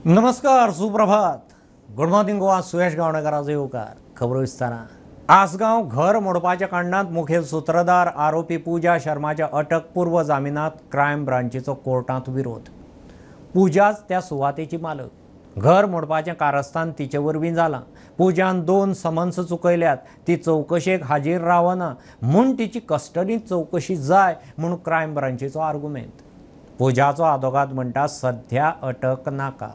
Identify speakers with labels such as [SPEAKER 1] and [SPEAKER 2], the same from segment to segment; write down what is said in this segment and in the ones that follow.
[SPEAKER 1] नमस्कार, सुप्रभात, good morning Goa. सुयश गावणेकराचो येवकार. खबरो विस्तारान. आसगांव घर मोडपाच्या कांडांत मुखेल सूत्रधार आरोपी पूजा शर्माच्या अटकपूर्व जामिनात क्रायम ब्रांचीचो कोर्टांत विरोध. पूजाच त्या सुवातेची मालक. घर मोडपाचें कारस्थान तिचे वरवीं जालां. पूजान 2 समन्स चुकयल्यात. ती चवकशेक हाजीर रावना म्हूण तिची कस्टडींत चवकशी जाय म्हूण क्रायम ब्रांचीचो आर्गुमेंत. पूजाचो आदोगाद म्हणटा सध्या अटक नाका.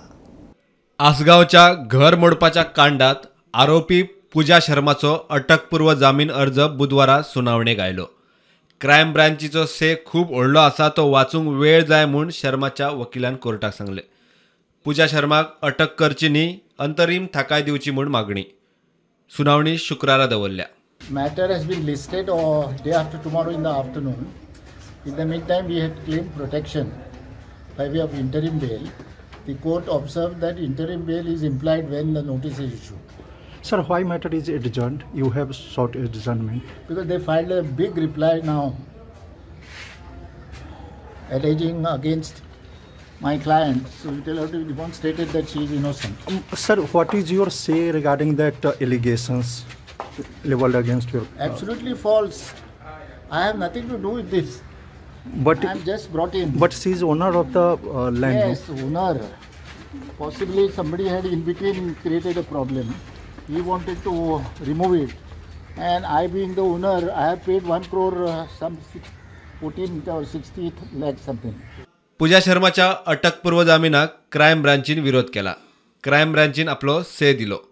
[SPEAKER 2] आसगांवच्या घर मोडपाच्या कांडात आरोपी पूजा शर्माचो अटकपूर्व जामीन अर्ज बुधवारा सुनावणेक आयलो. क्रायम ब्रांचीचो से खूब व्हडलो आसा, तो वाचूंक वेळ जाय म्हूण शर्माच्या वकिलान कोर्टाक सांगलें. पूजा शर्माक अटक करची न्ही, अंतरीम थाकाय दिवची म्हूण मागणी. सुनावणी शुक्रारा दवरल्या.
[SPEAKER 3] Matter has been listed day after tomorrow in the afternoon. In the meantime, we had claimed protection by way of interim bail. The court observed that interim bail is implied when the notice is issued.
[SPEAKER 4] Sir, why matter is adjourned? You have sought adjournment.
[SPEAKER 3] Because they filed a big reply now, alleging against my client. So it will have to be demonstrated that she is innocent.
[SPEAKER 4] Sir, what is your say regarding that allegations leveled against your?
[SPEAKER 3] Absolutely false. I have nothing to do with this.
[SPEAKER 4] But
[SPEAKER 3] I'm just brought in.
[SPEAKER 4] But she is owner of the land.
[SPEAKER 3] Yes, owner. Possibly somebody had in between created a problem. He wanted to remove it, and I being the owner, I have paid 1 crore some 14 or 60 lakh something.
[SPEAKER 2] पूजा शर्माच्या अटकपूर्व जामिनाक crime ब्रांचीन विरोध केला. Crime ब्रांचीन आपलो से दिलो.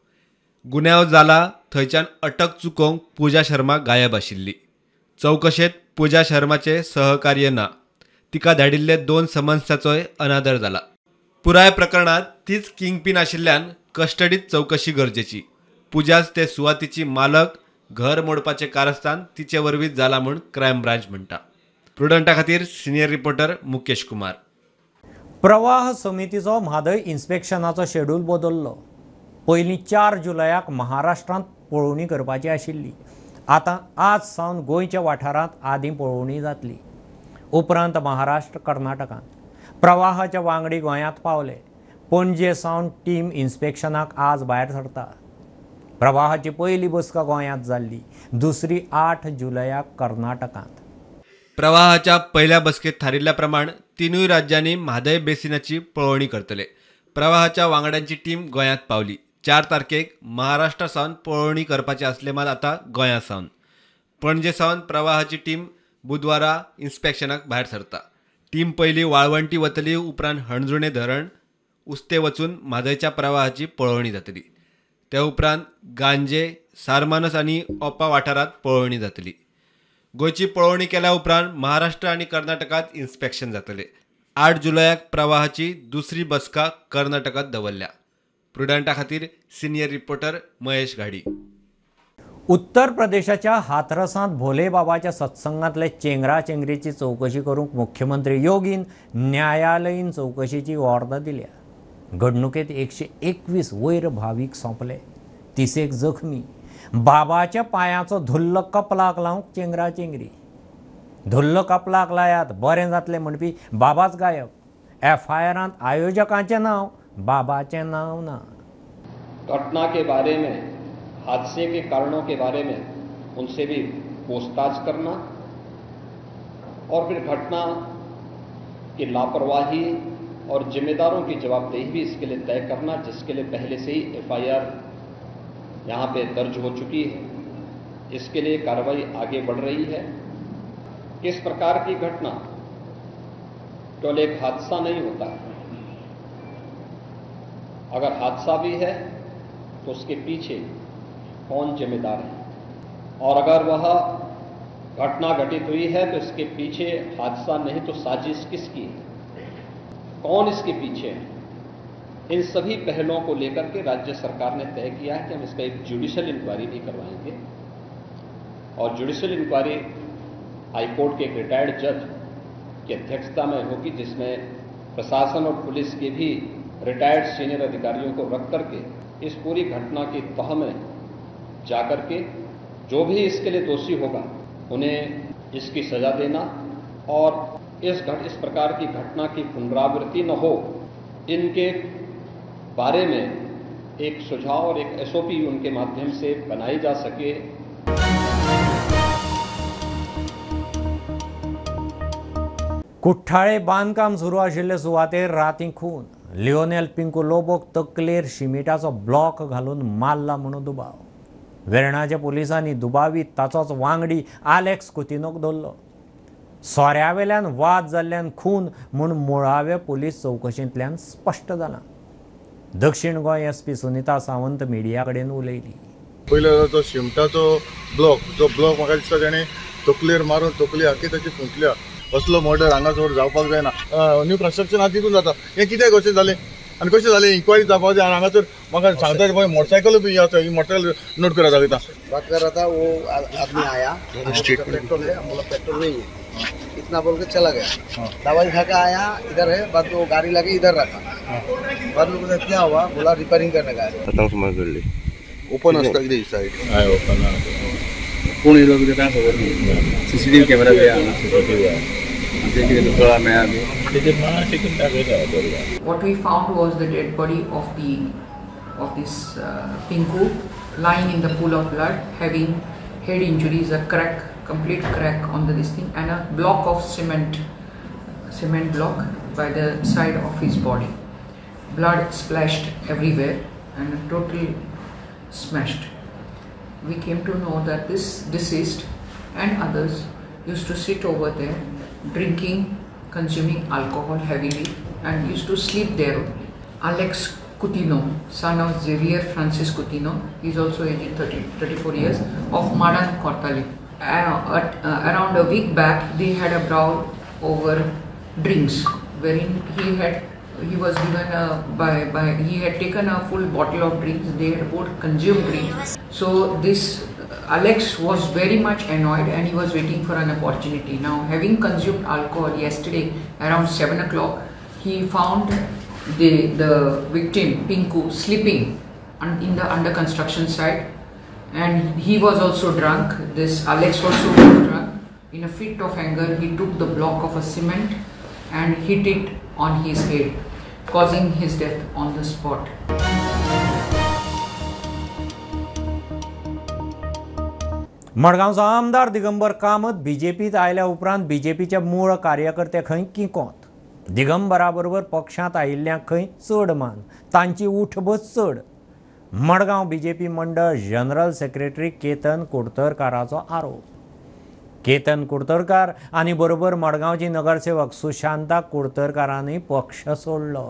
[SPEAKER 2] गुन्यांव जाला थंयच्यान अटक चुकोवंक पूजा शर्मा गायब आशिल्ली. चवकशेंत पूजा शर्माचे सहकार्य ना. तिका धाडिल्ले 2 समन्साचोय अनादर जाला. पुराय प्रकरणात तीच किंगपीन आशिल्ल्यान कस्टडीत चवकशी गरजेची. पूजाच ते सुवातीची मालक, घर मोडपाचें कारस्थान तिचे वरवीं जाला म्हूण क्रायम ब्रांच म्हणटा. प्रुडंटा खातीर सिनियर रिपोर्टर मुकेश कुमार.
[SPEAKER 1] प्रवाह समितीचो म्हादय इन्स्पेक्शनाचो शेड्यूल बदल्लो. पयलीं 4 जुलयाक महाराष्ट्रांत पळोवणी करपाची आशिल्ली. आतां आज सावन गोंयच्या वाठारांत आदीं पळोवणी जातली, उपरांत महाराष्ट्र, कर्नाटकांत. प्रवाहाचे वांगडी गोंयांत पावले. पणजे सावन टीम इन्स्पेक्शनाक आज भायर सरता. प्रवाहाची पयली बसका गोंयांत जाल्ली, दुसरी 8 जुलयाक कर्नाटकांत.
[SPEAKER 2] प्रवाहाच्या पहिल्या बसकेत थारिल्ल्या प्रमाण 3 राज्यांनी म्हादय बेसिनाची पळोवणी करतले. प्रवाहाच्या वांगड्यांची टीम गोंयांत पावली. 4 तारखेक महाराष्ट्रा सावन पळोवणी करपाचे आसले, मात आतां गोंया सावन. पणजे सावन प्रवाहाची टीम बुधवारा इन्स्पेक्शनाक भायर सरता. टीम पयली वाळवंटी वतली, उपरांत हणजुणे धरण उस्ते वचून म्हादयच्या प्रवाहाची पळोवणी जातली. ते उपरांत गांजे, सारमानस आनी ओपा वाठारांत पळोवणी जातली. गोंयची पळोवणी केल्या उपरांत महाराष्ट्र आनी कर्नाटकांत इन्स्पेक्शन जातले. 8 जुलयाक प्रवाहाची दुसरी बसका कर्नाटकांत दवरल्या. प्रुडंटा खातीर सिनियर रिपोर्टर महेश घाडी.
[SPEAKER 1] उत्तर प्रदेशाच्या हाथरसांत भोले बाबाच्या सत्संगांतले चेंगराचेंगरीची चवकशी करूंक मुख्यमंत्री योगीन न्यायालयीन चवकशीची ऑर्दर दिल्या. घडणुकेंत 121 वयर भावीक सोंपले, 30 जखमी. बाबाच्या पांयाचो धुल्ल कपलाक लावंक चेंगराचेंगरी. धुल्ल कपलाक लायात बरें जातलें म्हणपी बाबाच गायब. एफआयआरांत आयोजकांचें नांव, बाबाचें नांव ना.
[SPEAKER 5] घटना के बारे में, हादसे के कारणों के बारे में उनसे भी पूछताछ करना और फिर घटना की लापरवाही और जिम्मेदारों की जवाबदेही भी इसके लिए तय करना, जिसके लिए पहले से ही एफआईआर यहाँ पे दर्ज हो चुकी है। इसके लिए कार्रवाई आगे बढ़ रही है। किस प्रकार की घटना केवल एक हादसा नहीं होता है, अगर हादसा भी है तो उसके पीछे कौन जिम्मेदार है, और अगर वह घटना घटित हुई है तो इसके पीछे हादसा नहीं तो साजिश किसकी है, कौन इसके पीछे है। इन सभी पहलुओं को लेकर के राज्य सरकार ने तय किया है कि हम इसका एक जुडिशल इंक्वायरी भी करवाएंगे, और जुडिशल इंक्वायरी हाईकोर्ट के एक रिटायर्ड जज की अध्यक्षता में होगी, जिसमें प्रशासन और पुलिस के भी रिटायर्ड सीनियर अधिकारियों को रख करके इस पूरी घटना की तह में जाकर के जो भी इसके लिए दोषी होगा उन्हें इसकी सजा देना और इस प्रकार की घटना की पुनरावृत्ति न हो, इनके बारे में एक सुझाव और एक एसओपी उनके माध्यम से बनाई जा सके।
[SPEAKER 1] कुठ्ठाळे बांदकाम सुरू आशिल्ले सुवातेर राती खून। लिओनेल पिंकू लोबोक तकलेर शिमिटाचो ब्लॉक घालून मारला म्हणून दुबाव। वेर्णाच्या पोलिसांनी दुबावीत ताचोच वांगडी आलेक्स कुतिनोक धरलो। सोऱ्यावेल्यान वाद जाल्ल्यान खून म्हूण मुळावे पोलीस चवकशेंतल्यान स्पश्ट जालां। दक्षिण गोंय एसपी सुनीता सावंत मिडिया कडेन उलयली।
[SPEAKER 6] पयलो जो शिमटाचो ब्लॉक, जो ब्लॉक म्हाका दिसता ताणें तकलेर मारून तकली आखी ताची फुटल्या। असलो मर्डर हांगासर जावपाक जायना। न्यू कन्स्ट्रक्शन आहा तितून जाता। हें कित्याक कशें जालें आनी कशें जालें इन्क्वायरी जावपाक जाय। आनी हांगासर म्हाका सांगता मोटरसायकल बी आसा, ही मोटरसायकल नोट करा दाखयता।
[SPEAKER 7] बात कर रहा था वो आदमी आया, पेट्रोल है, बोला पेट्रोल नहीं है, इतना बोल के चला गया। दवाई खा के आया इधर है, बाद वो गाड़ी लगी इधर रखा। बाद में क्या हुआ, बोला रिपेयरिंग करने का।
[SPEAKER 6] ओपन आसता कितें सायड?
[SPEAKER 8] हय ओपन आसा। कोण येयलो कितें कांय खबर न्ही। सीसीटीव्ही कॅमेरा बी आहा, सीसीटीव्ही आहा, आमचें कितें कळ्ळां मेळ्ळा बी तेजेर मातशें कितें दाखयता बरें।
[SPEAKER 9] What we found was the dead body of this Pinku lying in the pool of blood, having head injuries, a crack, complete crack on the this thing, and a block of cement block by the side of his body. Blood splashed everywhere and totally smashed. We came to know that this deceased and others used to sit over there drinking, consuming alcohol heavily, and used to sleep there only. Alex Coutinho, son of Xavier Francis Coutinho, he is also aged 34 years, of Madan Cortalim. Around a week back, they had a brawl over drinks, wherein he was given a, he had taken a full bottle of drinks. They had both consumed drinks. So this Alex was very much annoyed and he was waiting for an opportunity. Now, having consumed alcohol yesterday around 7 o'clock, he found the victim Pinku sleeping in the under construction site, and he was also drunk. This Alex also was drunk. In a fit of anger, he took the block of a cement and hit it on his head, causing his death on the spot.
[SPEAKER 1] मडगांवचो आमदार दिगंबर कामत बीजेपीत आयल्या उपरांत बीजेपीचे मूळ कार्यकर्ते खंय किकोंत। दिगंबरा बरोबर पक्षांत आयिल्ल्यांक खंय चड मान, तांची उठबस चड। मडगांव बीजेपी मंडळ जनरल सेक्रेटरी केतन कुडतरकाराचो आरोप। केतन कुडतरकार आनी बरोबर मडगांवची नगरसेवक सुशांता कुडतरकारांनी पक्ष सोडलो।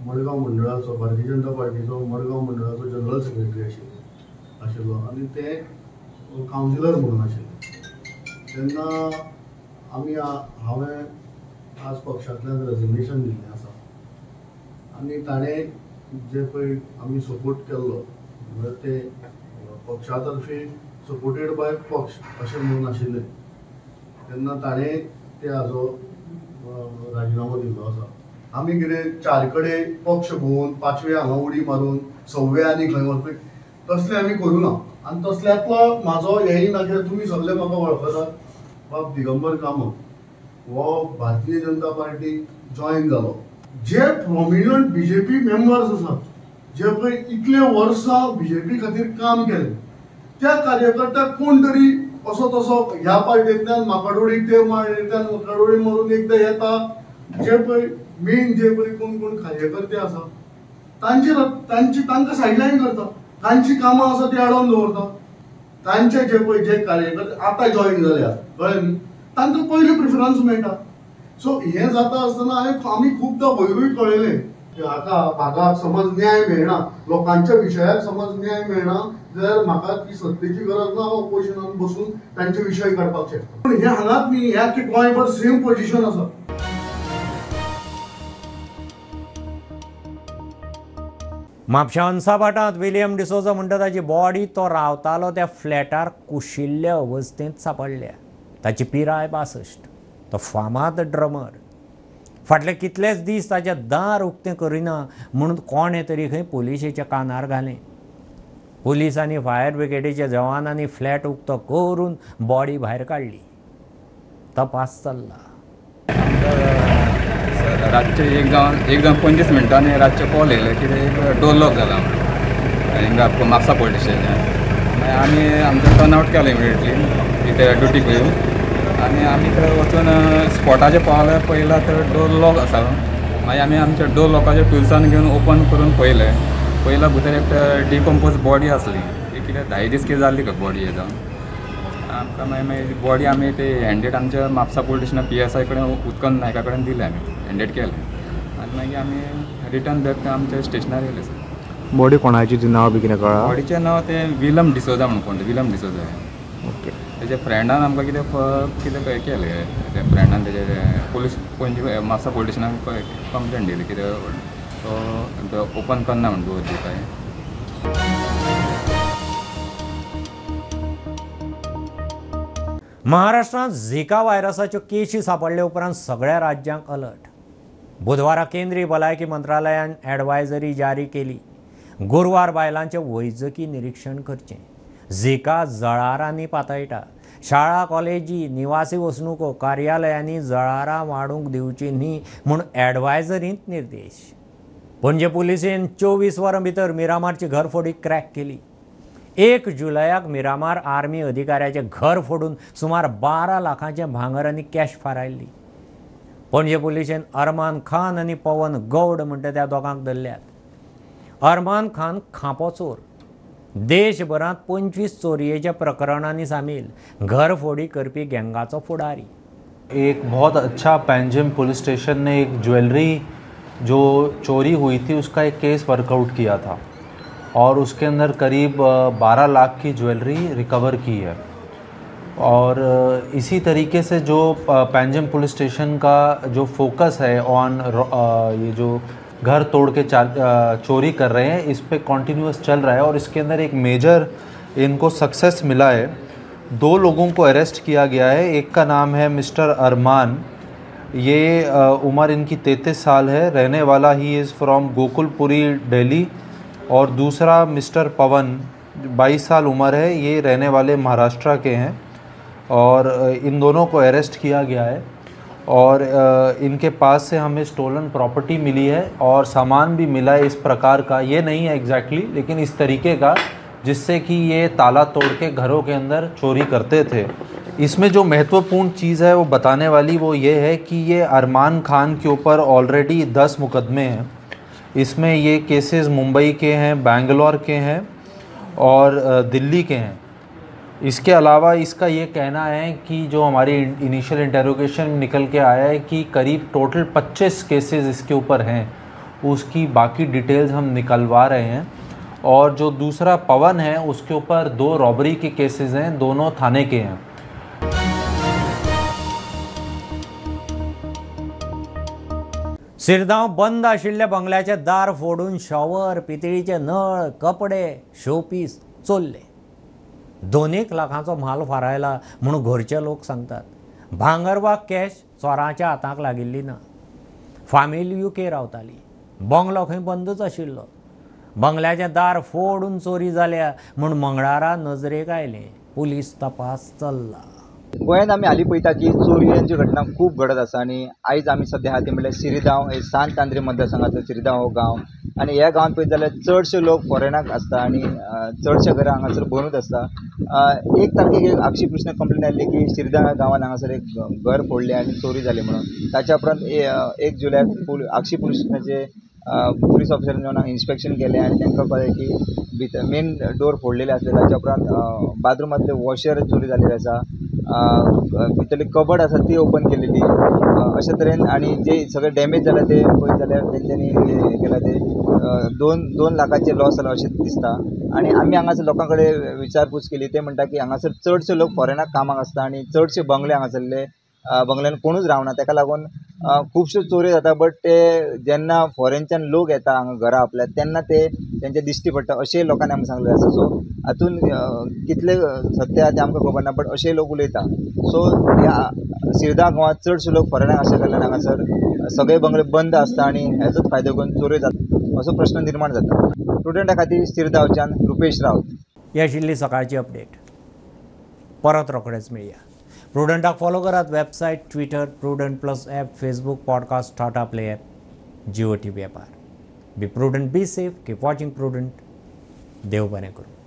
[SPEAKER 10] मडगांव मंडळाचो भारतीय जनता पार्टीचो मडगांव मंडळाचो जनरल सेक्रेटरी आशिल्लो आनी ते कावन्सिलर म्हणून आशिल्ले। तेन्ना आमी हांवें आज पक्षांतल्यान रेजिग्नेशन दिल्लें आसा आनी ताणें जे पळय आमी सपोर्ट केल्लो म्हळ्यार ते पक्षा तर्फे सपोर्टेड बाय पक्ष अशें म्हणून आशिल्लें, तेन्ना ताणें ते हाजो राजिनामो दिल्लो आसा। आमी कितें चार कडेन पक्ष भोंवन पांचवे हांगा उडी मारून सव्वे आनी खंय वचपी तसलें आमी करूं ना। आनी तसल्यांतलो म्हाजो हेंय ना कित्याक तुमी सगळे म्हाका वळखतात। बाब दिगंबर कामत हो भारतीय जनता पार्टी जॉयन जालो। जे प्रोमिनंट बीजेपी मेंबर्स आसात, जे पळय इतले वर्सां बीजेपी खातीर काम केलें, त्या कार्यकर्त्याक कोण तरी असो तसो ह्या पार्टींतल्यान माकाडोळी ते पार्टींतल्यान माकाडोळी मारून एकदां येता। जे पळय मेन जे पळय कोण कोण कार्यकर्ते आसा तांचे तांची तांकां सायडलायन करता, तांची कामां आसा ती आडोवन दवरता। तांचे जे पळय जे कार्यकर्ते आतां जॉयन जाल्या, कळ्ळें न्ही, तांकां पयली प्रिफरन्स मेळटा। सो हें जाता आसतना हांवें आमी खुबदां वयरूय कळयलें की हाका भागाक समज न्याय मेळना, लोकांच्या विशयाक समज न्याय मेळना जाल्यार म्हाका ती सत्तेची गरज ना, हांव ऑपोजिशनान बसून तांचे विशय काडपाक शकता। पूण हें हांगाच न्ही, ह्या गोंयभर सेम पोजिशन आसा।
[SPEAKER 1] म्हापशा हंसाभाटांत विलियम डिसोजा म्हणटा ताची बॉडी तो रावतालो त्या फ्लॅटार कुशिल्ल्या अवस्थेंत सांपडल्या। ताची पिराय 62, तो फामाद ड्रमर। फाटले कितलेच दीस ताचें दार उक्तें करिना म्हणून कोणें तरी खंय पोलिशेच्या कानार घालें। पोलीस आनी फायर ब्रिगेडीच्या जवानांनी फ्लॅट उक्तो करून बॉडी भायर काडली। तपास चल्ला।
[SPEAKER 8] रातचे 1:25 मिनटांनी रातचे कॉल येयले की एक डोर लॉक जाला हिंगा म्हापसा पुलीस स्टेशनार. मागीर आमी आमचो टर्न आवट केलो इमिडिएटली इथे ड्युटीक येवन आनी आमी थंय वचून स्पॉटाचेर पावले पळयला तर डोर लॉक आसा. मागीर आमी आमच्या डोर लॉकाच्या टुल्सान घेवन ओपन करून पळयलें, पयला भितर एक डिकम्पोज बॉडी आसली, ती कितें 10 दीस कितें जाल्ली बॉडी जावन आमकां. मागीर बॉडी आमी ते हँडेड आमच्या म्हापसा पुलीस स्टेशनार PSI कडेन उत्कन नायका कडेन दिलें, आमी हँडेड केलें आनी मागीर आमी रिटर्न बॅक आमच्या स्टेशनार येयले.
[SPEAKER 11] बॉडी कोणाची ती नांव बी कितें कळ्ळां?
[SPEAKER 8] बॉडीचें नांव तें विलम डिसोजा म्हणून कोण, विलम डिसोजा.
[SPEAKER 11] ओके.
[SPEAKER 8] तेच्या फ्रेंडान आमकां कितें कितें केलें, त्या फ्रेंडान तेजे पुलीस पणजी म्हापसा पुलीस स्टेशनाक कंप्लेन दिली कितें तो ओपन करना म्हण डोर दिता.
[SPEAKER 1] महाराष्ट्रांत झिका व्हायरसाच्यो केशी सांपडले उपरांत सगळ्या राज्यांक अलर्ट. बुधवारा केंद्रीय भलायकी मंत्रालयान ॲडवायझरी जारी केली. गुरवार बायलांचें वैजकी निरीक्षण करचें. झिका जळारांनी पातळटा. शाळा, कॉलेजी, निवासी वसणुको, कार्यालयांनी जळारां वाडूंक दिवची न्ही म्हूण ॲडवायझरींत निर्देश. पणजे पुलिसेन 24 वरां भितर मिरामारची घरफोडी क्रॅक केली. 1 जुलयाक मिरामार आर्मी अधिकाऱ्याचें घर फोडून सुमार 12 लाखांचें भांगर आनी कॅश फारायल्ली. पणजे पुलिसेन अरमान खान आनी पवन गौड म्हणटा त्या दोगांक धरल्यात. अरमान खान खांपो चोर, देशभरांत 25 चोरयेच्या प्रकरणांनी सामील, घरफोडी करपी गँगाचो फुडारी.
[SPEAKER 12] एक बहुत अच्छा पैंजिम पुलिस स्टेशन ने एक ज्वेलरी जो चोरी हुई थी उसका एक केस वर्कआउट किया था और उसके अंदर करीब 12 लाख की ज्वेलरी रिकवर की है. और इसी तरीके से जो पैंजिम पुलिस स्टेशन का जो फोकस है ऑन ये जो घर तोड़ के चोरी कर रहे हैं इस पे कॉन्टीन्यूस चल रहा है और इसके अंदर एक मेजर इनको सक्सेस मिला है. 2 लोगों को अरेस्ट किया गया है. एक का नाम है मिस्टर अरमान, ये उम्र इनकी 33 साल है, रहने वाला he is from Gokulpuri Delhi. और दूसरा मिस्टर पवन, 22 साल उम्र है, ये रहने वाले महाराष्ट्र के हैं. और इन दोनों को अरेस्ट किया गया है और इनके पास से हमें स्टोलन प्रॉपर्टी मिली है और सामान भी मिला है इस प्रकार का, ये नहीं है एग्जैक्टली लेकिन इस तरीके का जिससे कि ये ताला तोड़ के घरों के अंदर चोरी करते थे. इसमें जो महत्वपूर्ण चीज़ है वो बताने वाली वो ये है कि ये अरमान खान के ऊपर ऑलरेडी 10 मुकदमे हैं. इसमें ये केसेस मुंबई के हैं, बेंगलोर के हैं और दिल्ली के हैं. इसके अलावा इसका ये कहना है कि जो हमारी इनिशियल इंटरोगेशन निकल के आया है कि करीब टोटल 25 केसेस इसके ऊपर हैं, उसकी बाकी डिटेल्स हम निकलवा रहे हैं. और जो दूसरा पवन है उसके ऊपर 2 रॉबरी के केसेस हैं, दोनों थाने के हैं.
[SPEAKER 1] सिरदांव बंद आशिल्ल्या बंगल्याचें दार फोडून शॉवर, पितळीचे नळ, कपडे, शोपीस चोरले. 2 लाखांचो म्हाल फारायला म्हूण घरचे लोक सांगतात. भांगर वा कॅश चोरांच्या हाताक लागिल्ली ना. फामील UK रावताली. बंगलो खंय बंदूच आशिल्लो. बंगल्याचें दार फोडून चोरी जाल्या म्हूण मंगळारा नजरेक आयलें. पुलीस तपास चल्ला.
[SPEAKER 13] गोंयांत आमी हालीं पळयता की चोरयेंच्यो घटना खूब घडत आसा आनी आयज आमी सद्या आहा ती म्हणल्यार सिरिदांव, हे सांत आंद्रे मतदारसंघांतलो सिरिदांव हो गांव. आनी ह्या गांवांत पळयत जाल्यार चडशे लोक फॉरेनाक आसता आनी चडशे घरां हांगासर बंदूच आसता. 1 तारखेक एक आक्षी पुलिसांक कंप्लेन आयिल्ली की सिरिदांव ह्या गांवांत हांगासर एक घर फोडलें आनी चोरी जाली म्हणून. ताच्या उपरांत 1 जुलयाक आक्षी पुलीस स्टेशनाचे पुलीस ऑफिसरान येवन इन्स्पेक्शन केलें आनी तांकां कळ्ळें की भितर मेन डोर फोडलेले आसले. ताच्या उपरांत बाथरुमांतले वॉशर चोरी जाल्लेले आसा, भितरली कबड आसा ती ओपन केलेली अशे तरेन. आनी जे सगळे डॅमेज जाल्या ते पळयत जाल्यार तेंच्यांनी केला ते 2 लाखाचे लॉस जालो अशें दिसता. आनी आमी हांगासर लोकां कडेन विचारपूस केली, ते म्हणटा की हांगासर चडशे लोक फॉरेनाक कामाक आसता आनी चडशे बंगले हांगासरले बंगल्यान कोणूच रावना, ताका लागून खुबश्यो चोरयो जाता. बट ते जेन्ना फॉरेनच्यान लोक येता हांगा घरा आपल्या तेन्ना ते तेंचे दिश्टी पडटा अशेंय लोकांनी आमकां सांगलें आसा. सो हातून कितले सत्य आहा तें आमकां खबर ना, बट अशेंय लोक उलयता. सो ह्या सिरदांव गांवांत चडशे लोक फॉरेनाक आसल्या कारणान हांगासर सगळे बंगले बंद आसता आनी हेजोच फायदो घेवन चोरयो जाता असो प्रश्न निर्माण जाता. स्टुडंटा खातीर सिरदांवच्यान रुपेश रावत.
[SPEAKER 1] ही आशिल्ली सकाळची अपडेट. परत रोखडेच मेळया. प्रुडंटाक फॉलो करात website, Twitter, Prudent plus app, Facebook, podcast, Tata Play app, Jio TV ॲपार. Be prudent, be safe, keep watching Prudent. देव बरें करूं.